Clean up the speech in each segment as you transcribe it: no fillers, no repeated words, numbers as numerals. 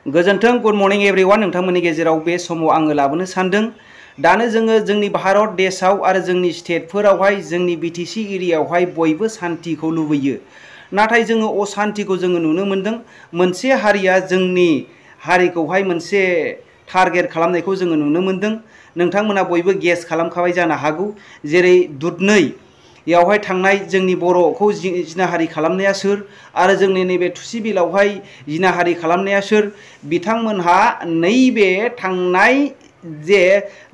गोजोन्थों good morning everyone नोंथांमोननि गेजेराव बे समाव आङो लाबोनो सानदों दानो जोङो जोंनि भारत देशआव आरो जोंनि स्टेटफोरावहाय जोंनि बिटिसि एरियायावहाय बयबो शान्तिखौ लुबैयो नाथाय जोङो अशान्तिखौ जोङो नुनो मोनदों मोनसे हारिया जोंनि हारिखौहाय मोनसे टारगेट खालामनायखौ जोङो नुनो मोनदों नोंथांमोना बयबो गेस खालामखाबाय जानो हागौ जेरै दुधनै यावहाय थांनाय जोंनि बर'खौ जिनाहारि खालामनाया सोर आरो जोंनि नैबे थुसि बिलावहाय जिनाहारि खालामनाया सोर बिथांमोनहा नैबे थांनाय जे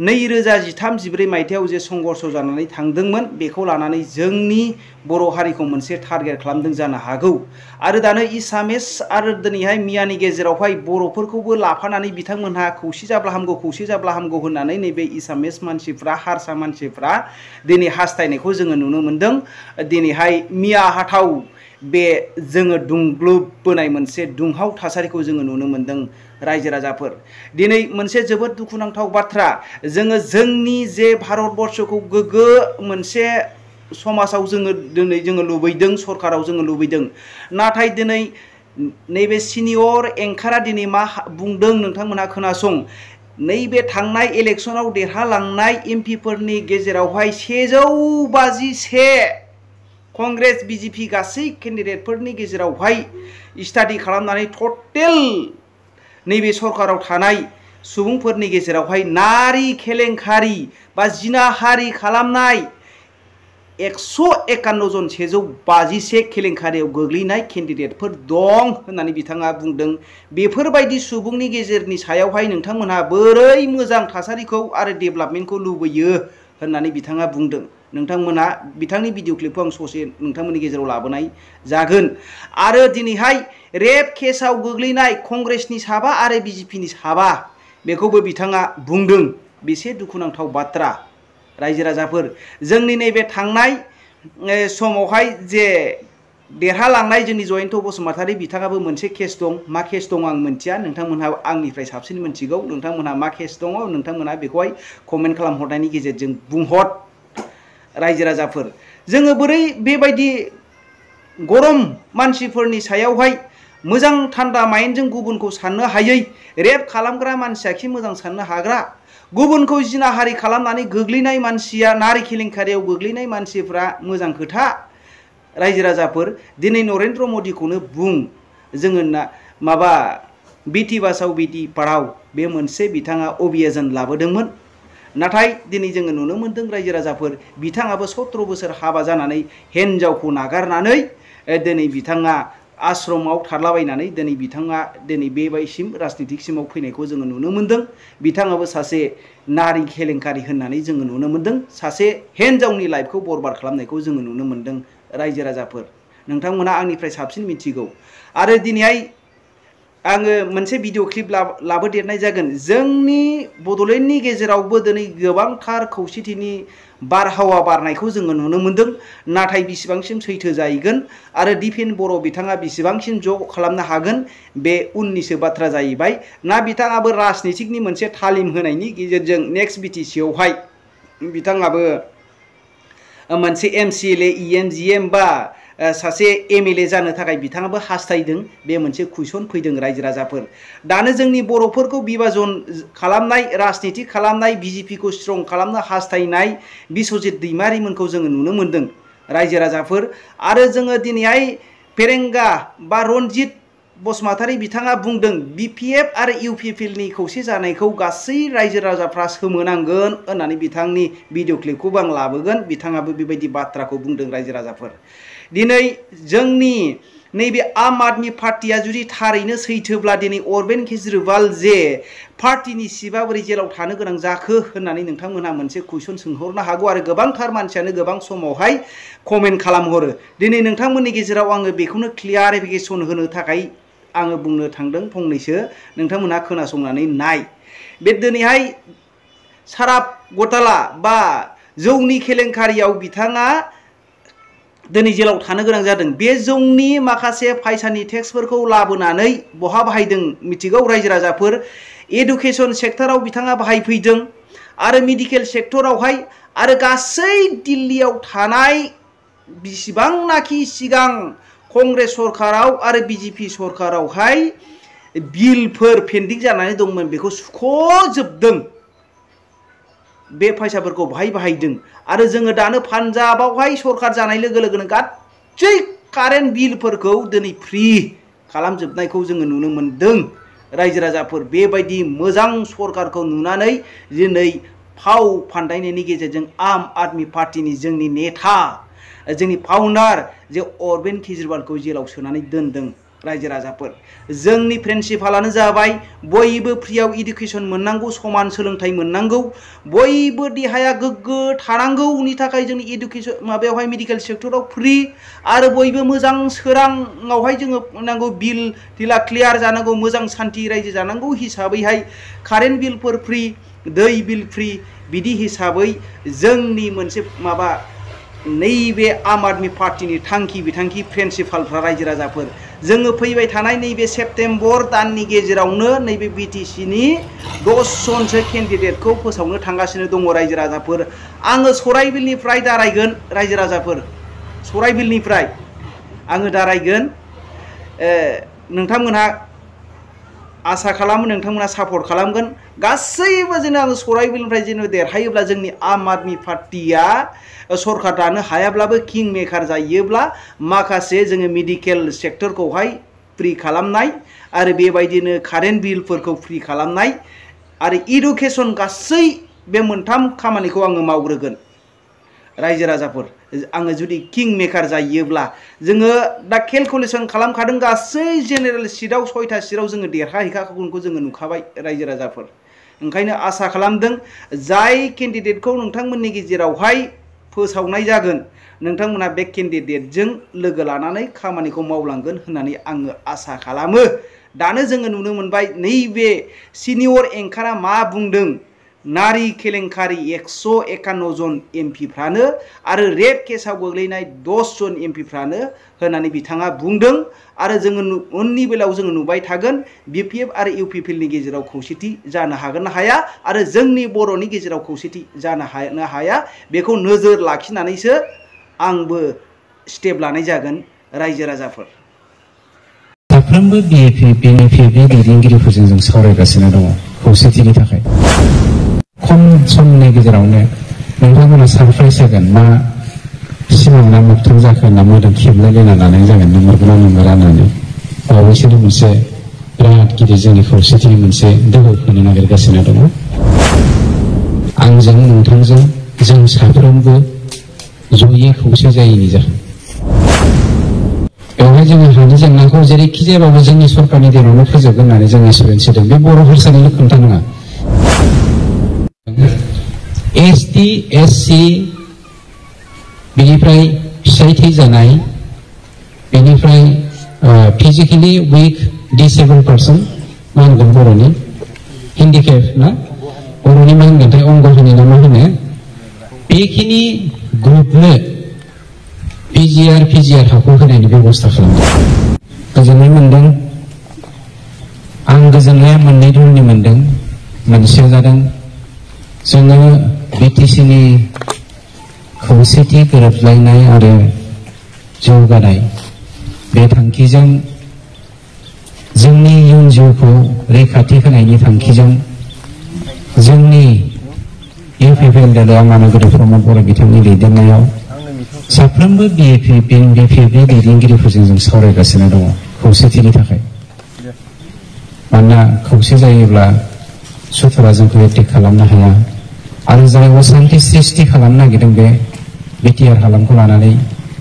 2013-14 मायथाइयाव जे संघर्ष जानानै थांदोंमोन बेखौ लानानै जोंनि बर' हारिखौ मोनसे टारगेट खालामदों जानो हागौ आरो दानो एसामिस आरो दिनैहाय मियानि गेजेरावहाय बर'फोरखौबो लाफानानै बिथांमोनहा खौसे जाब्ला हामगौ होननानै नैबे एसामिस मानसिफ्रा हारसा मानसिफ्रा दिनै हास्थायनायखौ जोङो नुनो मोनदों दिनैहाय मिया हाथाव बे जोङो दुंग्लुबबोनाय मोनसे दुंहाव थासारिखौ जोङो नुनो मोनदों रायजो राजाफोर दिनै मोनसे जोबोद दुखुनांथाव बाथ्रा जोङो जोंनि जे भारतबर्षखौ गोग्गो मोनसे समाजाव जोङो लुबैदों सरकाराव जोङो लुबैदों नाथाय दिनै नैबे सिनियर एंकारा दिनै मा बुंदों नोंथांमोनहा खोनासं नैबे थांनाय इलेक्शनाव देरहालांनाय एमपिफोरनि गेजेरावहाय 151 कंग्रेस बीजेपी गासै केन्डिडेटफोरनि गेजेरावहाय स्टाडि खालामनानै टटेल नैबे सरकाराव थानाय सुबुंफोरनि गेजेरावहाय नारी केलेंकारि बा जिनाहारि खालामनाय 151 जन 151 केलेंकारियाव गोग्लैनाय केन्डिडेटफोर दं होननानै बिथाङा बुंदों बेफोरबायदि सुबुंनि गेजेरनि सायावहाय नोंथांमोनहा बोरै मोजां थासारिखौ आरो डेभेलपमेन्टखौ लुबैयो होननानै बिथाङा बुंदों नोंथांमोना बिथांनि भिडिअ क्लिपखौ आं ससे नोंथांमोननि गेजेराव लाबोनाय जागोन आरो दिनैहाय रेप केसआव गोग्लैनाय कंग्रेसनि साबा आरो बीजेपीनि साबा बेखौबो बिथाङा बुंदों बेसे दुखुनांथाव बाथ्रा रायजो राजाफोर जोंनि नैबे थांनाय समावहाय जे देरहालांनाय जोंनि जयन्त बसुमतारी बिथाङाबो मोनसे केस दं मा केस दं आं मिन्थिया नोंथांमोनहा आंनिफ्राय साबसिन मिन्थिगौ नोंथांमोनहा मा केस दङ नोंथांमोनहा बेखौहाय कमेन्ट खालामहरनायनि गेजेरजों बुंहर रायजो राजाफोर जोङो बोरै बेबायदि गरम मानसिफोरनि सायावहाय मोजां थान्दा माइन्डजों गुबुनखौ साननो हायै रेप खालामग्रा मानसिया खि मोजां साननो हाग्रा गुबुनखौ जिनाहारि खालामनानै गोग्लैनाय मानसिया नारी केलेंकारियाव गोग्लैनाय मानसिफ्रा मोजां खोथा रायजो राजाफोर दिनै नरेन्द्र मदिखौनो बुं जोङो माबा बेटि बाचाव बेटि पढ़ाओ बे मोनसे बिथाङा अभियान लाबोदोंमोन नाथाय दिनै जोङो नुनो मोनदों रायजो राजाफोर बिथाङाबो 17 बोसोर हाबा जानानै हिनजावखौ नागारनानै दिनै बिथाङा आश्रमाव थारलाबायनानै दिनै बिथाङा दिनै बेबायसिम राजनितिकसिमाव फैनायखौ जोङो नुनो मोनदों बिथाङाबो सासे नारी केलेंकारि होननानै जोङो नुनो मोनदों सासे हिनजावनि लाइफखौ बरबाद खालामनायखौ जोङो नुनो मोनदों रायजो राजाफोर नोंथांमोना आंनिफ्राय साबसिन मिथिगौ आरो दिनैहाय आङो मोनसे भिडिअ क्लिप लाबोदेरनाय जागोन जोंनि बड'लेण्डनि गेजेरावबो दिनै गोबांथार खौसेथिनि बारहावा बारनायखौ जोङो नुनो मोनदों नाथाय बिसिबांसिम सैथो जाहैगोन आरो दिपेन बर' बिथाङा बिसिबांसिम ज' खालामनो हागोन बे उननिसो बाथ्रा जाहैबाय ना बिथाङाबो राजनितिकनि मोनसे तालिम होनायनि गेजेरजों नेक्स्ट बिटिसिआवहाय बिथाङाबो मोनसे एमसिएलए इएमजिएम बा सासे एमएलए जानो थाखाय बिथाङाबो हास्थायदों बे मोनसे कुइसन फैदों रायजो राजाफोर दानो जोंनि बर'फोरखौ बिभाजन खालामनाय राजनिति खालामनाय बीजेपीखौ स्ट्रं खालामनो हास्थायनाय बिस्वजित दैमारिमोनखौ जोङो नुनो मोनदों रायजो राजाफोर आरो जोङो दिनैहाय फेरेंगा बा रनजित बसुमतारी बिथाङा बुंदों बिपिएफ आरो इउपिपिएलनि खौसे जानायखौ गासै रायजो राजाफ्रा सोमोनांगोन होननानै बिथांनि भिडिअ क्लिपखौबो आं लाबोगोन बिथाङाबो बेबायदि बाथ्राखौ बुंदों रायजो राजाफोर दिनै जोंनि नैबे आम आदमी पार्टिया जुदि थारैनो सैथोब्ला दिनै अरबिन्द केजरीवाल जे पार्टिनि सिबा बोरै जेलाव थानो गोनां जाखो होननानै नोंथांमोनहा मोनसे कुइसन सोंहरनो हागौ आरो गोबांथार मानसियानो गोबां समावहाय कमेन्ट खालामहरो दिनै नोंथांमोननि गेजेराव आङो बेखौनो क्लियारिफिकेसन होनो थाखाय आङो बुंनो थांदों फंनैसो नोंथांमोनहा खोनासंनानै नाय बे दिनैहाय साराब घोटाला बा जौनि केलेंकारियाव बिथाङा दिनै जेलाव थानो गोनां जादों बे जौनि माखासे फैसानि टेक्सफोरखौ लाबोनानै बहा बाहायदों मिथिगौ रायजो राजाफोर एडुकेशन सेक्टराव बिथाङा बाहायफैदों आरो मेडिकेल सेक्टरावहाय आरो गासै दिल्लीयाव थानाय बिसिबांनाखि सिगां कंग्रेस सरकाराव आरो बीजेपी सरकारावहाय बिलफोर पेन्डिं जानानै दंमोन बेखौ सुख'जोबदों बे फैसाफोरखौ बाहायदों आरो जोङो दानो पान्जाबावहाय सरखार जानाय लोगो लोगोनो गासै कारेन्ट बिलफोरखौ दिनै फ्रि खालामजोबनायखौ जोङो नुनो मोन्दों रायजो राजाफोर बेबायदि मोजां सरखारखौ नुनानै दिनै फाव फान्दायनायनि गेजेरजों आम आदमी पार्टीनि जोंनि नेता जोंनि फाउन्डार जे अरविन्द केजरीवालखौ जेलाव सोनानै दोनदों रायजो राजाफोर जोंनि प्रिन्सिपालानो जाबाय बयबो फ्रियाव इडुकेसन मोननांगौ समान सोलोंथाइ मोननांगौ बयबो देहाया गोग्गो थानांगौनि थाखाय जोंनि इडुकेसन माबायावहाय मेडिकेल सेक्टराव फ्रि आरो बयबो मोजां सोराङावहाय जोङो नांगौ बिल तिला क्लियार जानांगौ मोजां सान्थि रायजो जानांगौ हिसाबैहाय कारेन्ट बिलफोर फ्रि दै बिल फ्रि बिदि हिसाबै जोंनि मोनसे माबा नैबे आम आदमी पार्टीनि थांखि बिथांखि प्रिन्सिपालफ्रा रायजो राजाफोर जोङो फैबाय थानाय नैबे सेप्तेम्बर दाननि गेजेरावनो नैबे बिटिसिनि 10 जनसो केन्डिडेटखौ फोसावनो थांगासिनो दङ रायजो राजाफोर आङो सराइबिलनिफ्राय दारायगोन रायजो राजाफोर सराइबिलनिफ्राय आङो दारायगोन नोंथांमोनहा आसा खालामो नोंथांमोना सापर्ट खालामगोन गासैबो जोंनो आङो सराइबिलनिफ्राय जेन देरहायोब्ला जोंनि आम आदमी पार्टीया सरकार दानो हायाब्लाबो किं मेकार जायोब्ला माखासे जोङो मेडिकेल सेक्टरखौहाय फ्रि खालामनाय आरो बेबायदिनो कारेन्ट बिलफोरखौ फ्रि खालामनाय आरो इडुकेसन गासै बे मोनथाम खामानिखौ आङो मावग्रोगोन रायजो राजाफोर आङो जुदि किं मेकार जायोब्ला जोङो दा केलकुलेसन खालामखादों गासै जेनेरेल सिटआव 6टा सिटआव जोङो देरहाहैखागोनखौ जोङो नुखाबाय रायजो राजाफोर ओंखायनो आसा खालामदों जाय केन्डिडेटखौ नोंथांमोननि गेजेरावहाय फोसावनाय जागोन नोंथांमोना बे केन्डिडेटजों लोगो लानानै खामानिखौ मावलांगोन होननानै आङो आसा खालामो दानो जोङो नुनो मोनबाय नैबे सिनियर एंकारा मा बुंदों नारी केलेंकारि 151 जन एमपिफ्रानो आरो रेप केसाव गोग्लैनाय 10 जन एमपिफ्रानो होननानै बिथाङा बुंदों आरो जोङो उननि बेलायाव जोङो नुबाय थागोन बिपिएफ आरो इउपिपिएलनि गेजेराव खौसेथि जानो हागोन ना हाया आरो जोंनि बर'नि गेजेराव खौसेथि जानो हाया बेखौ नोजोर लाखिनानैसो आंबो स्टेप लानाय जागोन रायजो राजाफोर साफ्रोमबो बिएफपि दैदेनगिरिफोरजों जों सावरायगासिनो दङ खौसेथिनि थाखाय खम समनि गेजेरावनो नोंथांमोना सारप्राइज जागोन मा सिमां ना मोगथां जाखो होनना मोदोम खेबलायलायना लानाय जागोन नंगौना नंगौना होननानै बावैसोनि मोनसे बिराद गिदिर जोंनि खौसेथिनि मोनसे दोहौ फैनो नागिरगासिनो दङ आंजों नोंथांजों जों साफ्रोमबो जयै खौसे जायैनि जाहोन बेवहाय जोङो हानि जेंनाखौ जेरैखि जायाबाबो जोंनि सरकारनि दिनावनो फोजोबगोन होननानै जों एसुरेन्स होदों बे बर' हारसानिल' खोथा नङा एसटि एससि बेनिफ्राय फिसाय थैजानाय बेनिफ्राय फिजिकेलि उइक डिसेबल पार्सन मा होनगोन बर'नि हेन्डिकेप ना बर'नि मा होनगोनथाय अंगहानि ना मा होनो बेखिनि ग्रुपनो पिजिआर हाखौ होनायनि बेबस्था खालामदों गोजोननाय मोनदों आं गोजोननाया मोननै धरननि मोनदों मोनसेया जादों जोङो बिटिसिनि खौसेथि गोरोबलायनाय आरो जौगानाय बे थांखिजों जोंनि इयुन जिउखौ रैखाथि होनायनि थांखिजों जोंनि इउपिपिएल दलआ मानगोरां प्रमद बर' बिथांनि दैदेननायाव साफ्रोमबो बिएपि दैदेनगिरिफोरजों जों सावरायगासिनो दङ खौसेथिनि थाखाय मानोना खौसे जायोब्ला सुथुरा जोंखौ एटेक खालामनो हाया आरो जाय असान्थि सृष्टि खालामनो नागिरदों बे बिटिआर हालामखौ लानानै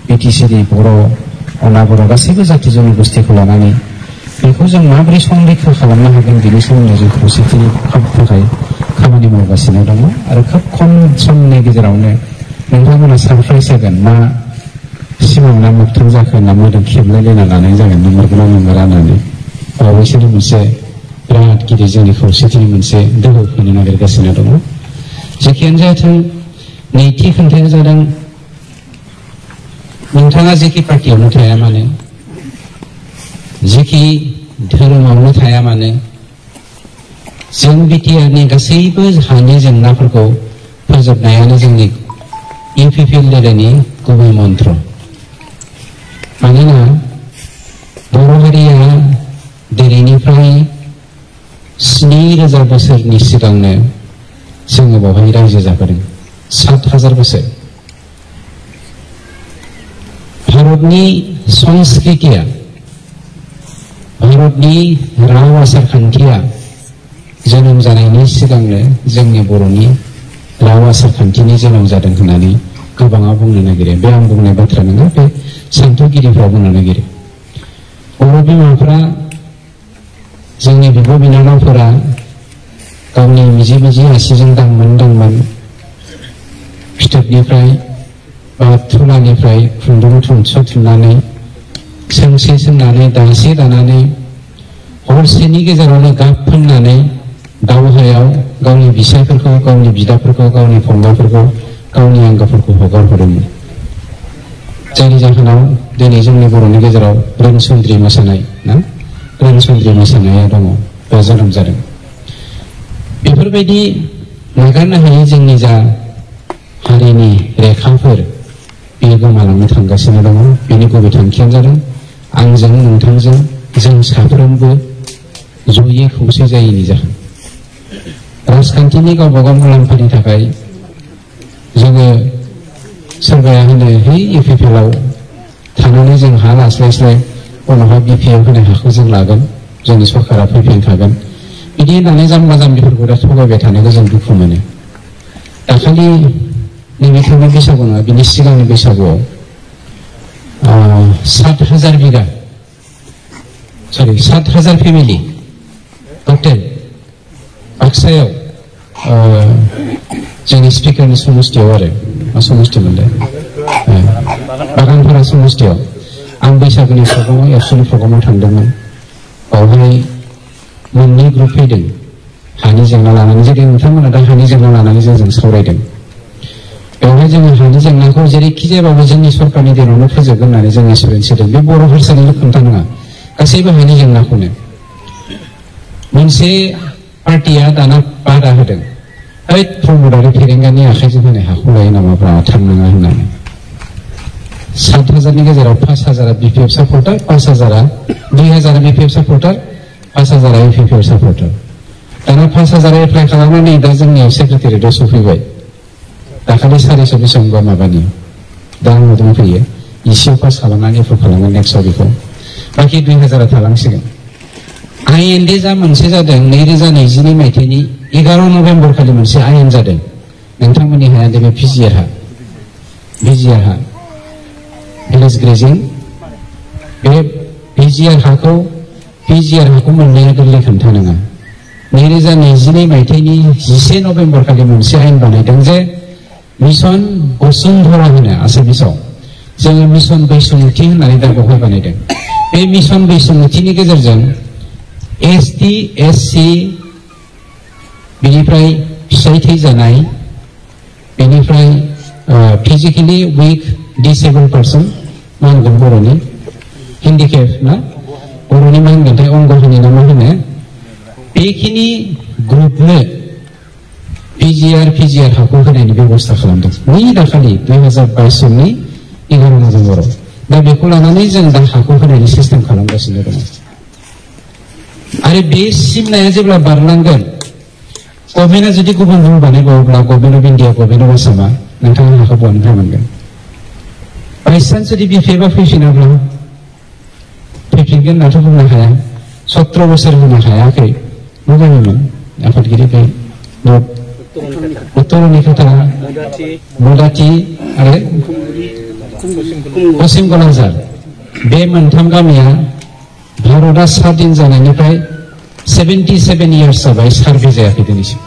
बिटिसिनि बर' अनाबर' गासैबो जाथि जनगोष्ठीखौ लानानै बेखौ जों माबोरै संरैखा खालामनो हागोन बेनि सोमोन्दै जों खौसेथिनि थाखाय खामानि मावगासिनो दङ आरो खोब खम समनि गेजेरावनो नोंथांमोना सारप्राइज जागोन मा सिमां ना मोगथां जाखो होनना मोदोम खेबलायलायना लानाय जागोन नंगौना नंगौना होननानै बावैसोनि मोनसे बिराद गिदिर जोंनि खौसेथिनि मोनसे दोहौ फैनो नागिरगासिनो दङ जेखियानो जाथों नैथि खोन्थाया जादों नोंथाङा जेखि पार्टियावनो थाया मानो जेखि धोरोमावनो थाया मानो जों बिटिआरनि गासैबो हानि जेंनाफोरखौ फोजोबनायानो जोंनि इउपिपिएल दलनि गुबै मन्त्र मानोना बर' हारिया दिनैनिफ्राय 7,000 बोसोरनि सिगांनो जोङो बेवहाय रायजो जाबोदों। 7,000 बोसोर। भारतनि संस्कृतिया, भारतनि राव आसार खान्थिया जोनोम जानायनि सिगांनो जोंनि बर'नि राव आसार खान्थिनि जोनोम जादों होननानै गोबाङा बुंनो नागिरो। बे आं बुंनाय बाथ्रा नङा, बे सान्थौगिरिफ्रा बुंनो नागिरो। बर' बिमाफ्रा, जोंनि बिब' बिनानावफोरा गावनि मिजि मिजि आसिजों दांमोन फिथोबनिफ्राय बा थुलानिफ्राय खुन्दुं थुननानै सोंसे सोंनानै दासे दानानै हरसेनि गेजेरावनो गाब फोननानै दावहायाव गावनि बिसायफोरखौ, गावनि बिदाफोरखौ, गावनि फंबायफोरखौ, गावनि आंगोफोरखौ हगार हरोमोन। जायनि जाहोनाव दिनै जोंनि बर'नि गेजेराव रोनसुन्द्रि मोसानाय ना, रोनसुन्द्रि मोसानाया दङ, बा जोनोम जादों। बेफोरबायदि नागारनो हायै जोंनि जा हारिनि रेखाफोर, बेयो गोमालांनो थांगासिनो दङ। बेनि गुबै थांखियानो जादों आंजों नोंथांजों जों साफ्रोमबो जयै खौसे जायैनि जाहोन। राजखान्थिनि गावबागाव मुलाम्फानि थाखाय जोङो सोरबाया होनो है इउपिपिएलआव थानानै जों हा लास्लायस्लाय उनावहाय बिपिएल होनाय हाखौ जों लागोन, जोंनि सरकारा फैफिनखागोन, बिदि होननानै जाम्बा जाम्बिफोरखौ दा थगायबाय थानायखौ जों दुखु मोनो। दाखालि नैबे थांनाय बैसागु नङा, बिनि सिगांनि बैसागुआव 7,000 बिगा, 7,000 फेमिलि टटेल बाक्सायाव, जोंनि स्पिकारनि समस्थियाव आरो मा समस्ति मोनलाय, बागानपारा समस्थियाव आं बैसागुनि प्रग्रामाव, एबसुनि प्रग्रामाव थांदोंमोन। बावहाय मोननै ग्रुप फैदों हानि जेंना लानानै, जेरै नोंथांमोना दा हानि जेंना लानानै जों सावरायदों। बेवहाय जोङो हानि जेंनाखौ जेरैखि जायाबाबो जोंनि सरकारनि दिनावनो फोजोबगोन होननानै जों एसुरेन्स होदों। बे बर' हारसानिल' खोथा नङा, गासैबो हानि जेंनाखौनो। मोनसे पार्टिया दाना बादा होदों, ओइ प्रमदारि फेरेंगानि आखाइजों होनाय हाखौ लायो नामाब्रा, थांनाङा होननानै। 7,000नि गेजेराव 5,000 बिपिएफ सापर्टार, 5,000 2,000 बिपिएफ सापर्टार, 5,000 इउपिपिएल सापर्टार। दाना 5,000 एप्लाइ खालामनानै दा जोंनियाव सेक्रेटारियेटआव सफैबाय। दाखालि 400 बेसेबांबा माबानि, दा आंनाव दंफैयो, इसिआव पास खालामनानै एप्रुभ खालामगोन नेक्स्टआव बेखौ, बाखि 2,000 थालांसिगोन। आइएनडि मोनसे जादों 2022 मायथाइनि 11 नभेम्बर खालि मोनसे आयेन जादों। नोंथांमोननि हाया बे भिजिआर हा, भिलेज ग्रेजिं, बे भिजिआर हाखौ मोननाया गोरलै खोन्था नङा। 2022 मायथाइनि 11 नभेम्बर खालि मोनसे आयेन बानायदों जे मिशन बसुंधरा होनो आसामिसाव, जोङो मिशन बैसुमुथि होननानै दा बेवहाय बानायदों। बे मिशन बैसुमुथिनि गेजेरजों एसटि एससि, बेनिफ्राय फिसाय थैजानाय, बेनिफ्राय फिजिकेलि उइक डिसेबल पार्सन, मा होनगोन बर'नि हेन्डिकेप ना, बर'नि मा होनगोनथाय अंगहानि ना मा होनो, बेखिनि ग्रुपनो पिजिआर हाखौ होनायनि बेबस्था खालामदों। नै दाखालि 2022 11 नभेम्बराव। दा बेखौ लानानै जों दा हाखौ होनायनि सिस्टेम खालामगासिनो दङ। आरो बे सिमनाया जेब्ला बारलांगोन, गभर्नमेन्टआ जुदि गुबुन रुल बानायबावोब्ला, government of India, government of आसामा, नोंथाङा हाखौ बहानिफ्राय मोनगोन? बाइचान्स जुदि बिपिएफआ फैफिनाब्ला, फैफिनगोन होननाथ' बुंनो हाया। 17 बोसोर होनो हायाखै, मा जायोमोन आफादगिरि बे उत्तरनि खोथा, मदाथि आरो पश्चिम गलांजार, बे मोनथाम गामिया भारतआ स्वाधीन जानायनिफ्राय 77 इयार्स जाबाय, सार्भे जायाखै दिनैसिम।